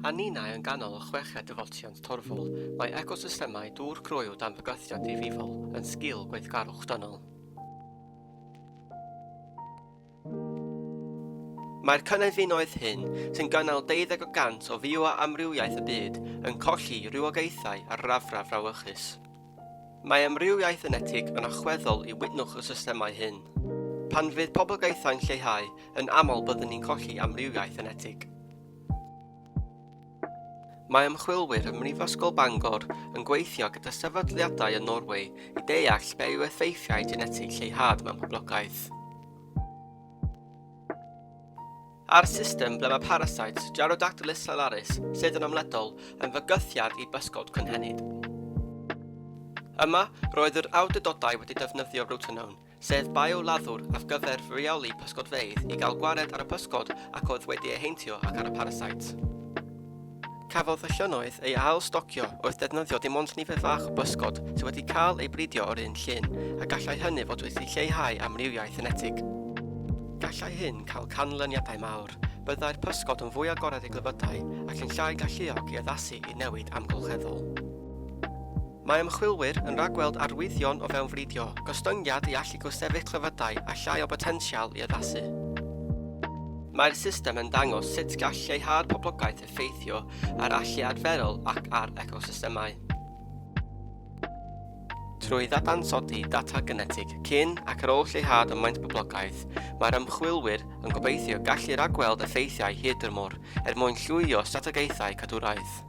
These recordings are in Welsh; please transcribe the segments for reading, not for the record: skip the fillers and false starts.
A ninnau yn ganol y chweched dyfodiant torfol, mae ecosystemau dŵr croyw dan fygythiad difrifol yn sgil gweithgarwch dynol. Mae'r cynefinoedd hyn, sy'n gynnal deuddeg y gant o fioamrywiaeth y byd, yn colli rhywogaethau ar raddfa frawychus. Mae amrywiaeth enetig yn allweddol i wytnwch y systemau hyn. Pan fydd poblogaethau'n lleihau, yn aml byddwn ni'n colli amrywiaeth enetig. Mae ymchwilwyr ym Mhrifysgol Bangor yn gweithio gyda sefydliadau yn Norwy i deall be yw effeithiau genetig lleihad mewn poblogaeth. Ar system ble mae parasite Gyrodactylus salaris, sydd yn ymledol, yn fygythiad i bysgod cynhenid. Yma, roedd yr awdurdodau wedi defnyddio rotenone, sef bioladdwr ar gyfer rheoli pysgodfeydd i gael gwared ar y pysgod ac oedd wedi eu heintio ac ar y parasite. Cafodd y llynnoedd eu ail-stocio wrth ddefnyddio dim ond nifer fach o bysgod sydd wedi cael eu bridio o'r un llyn, a gallai hynny fod wedi lleihau amrywiaeth enetig. Gallai hyn cael canlyniadau mawr, byddai'r pysgod yn fwy agored i glefydau ac yn llai galluog i addasu i newid amgylcheddol. Mae ymchwilwyr yn rhagweld arwyddion o fewnfridio, gostyngiad i allu gwrthsefyll clefydau a llai o botensial i addasu. Mae'r system yn dangos sut gall lleihau'r poblogaeth effeithio ar allu adferol ac ar ecosystemau. Trwy ddadansoddi data genetig cyn ac ar ôl lleihad ym maint poblogaeth, mae'r ymchwilwyr yn gobeithio gallu rhagweld effeithiau hirdymor er mwyn llywio strategaethau cadwraeth.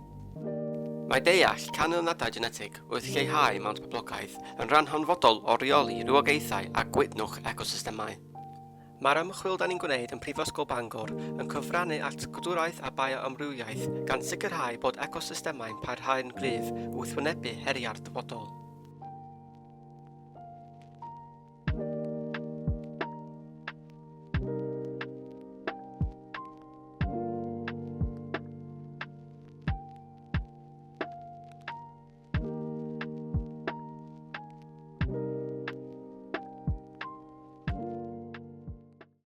Mae deall canlyniadau genetig wrth lleihau maint poblogaeth yn rhan hanfodol o reoli rhywogaethau a gwytnwch ecosystemau. Mae'r ymchwil da ni'n gwneud yn Prifysgol Bangor yn cyfrannu at gadwraeth a bioamrywiaeth gan sicrhau bod ecosystemau'n parhau'n gryf wrth wynebu heriau'r dyfodol.